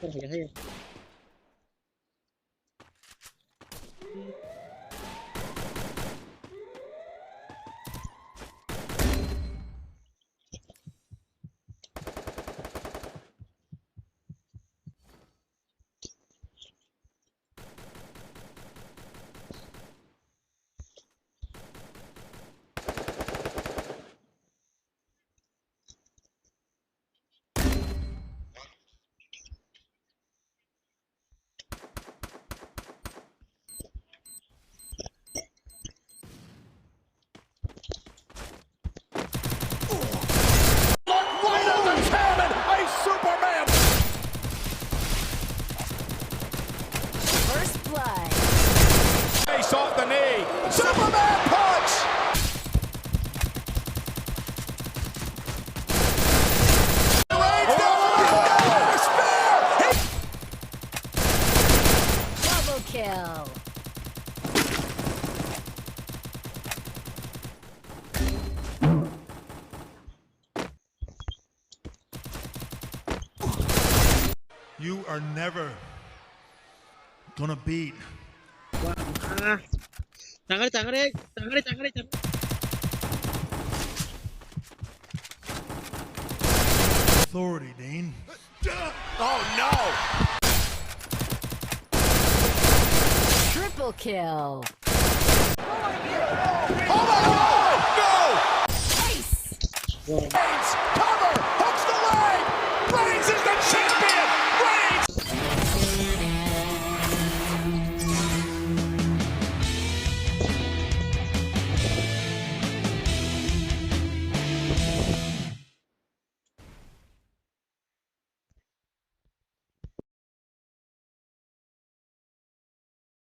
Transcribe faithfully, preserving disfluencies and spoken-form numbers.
Hayo, hayo. Look right at the cannon! A Superman! First blood. Face off the knee. Superman punch! Rains down the middle. Spear! Hit! Double kill. You are never gonna beat. Tangare, tangare, tangare, tangare, tangare. Authority, Dean. Oh no! Triple kill. Oh my God! No! Ace! Ace!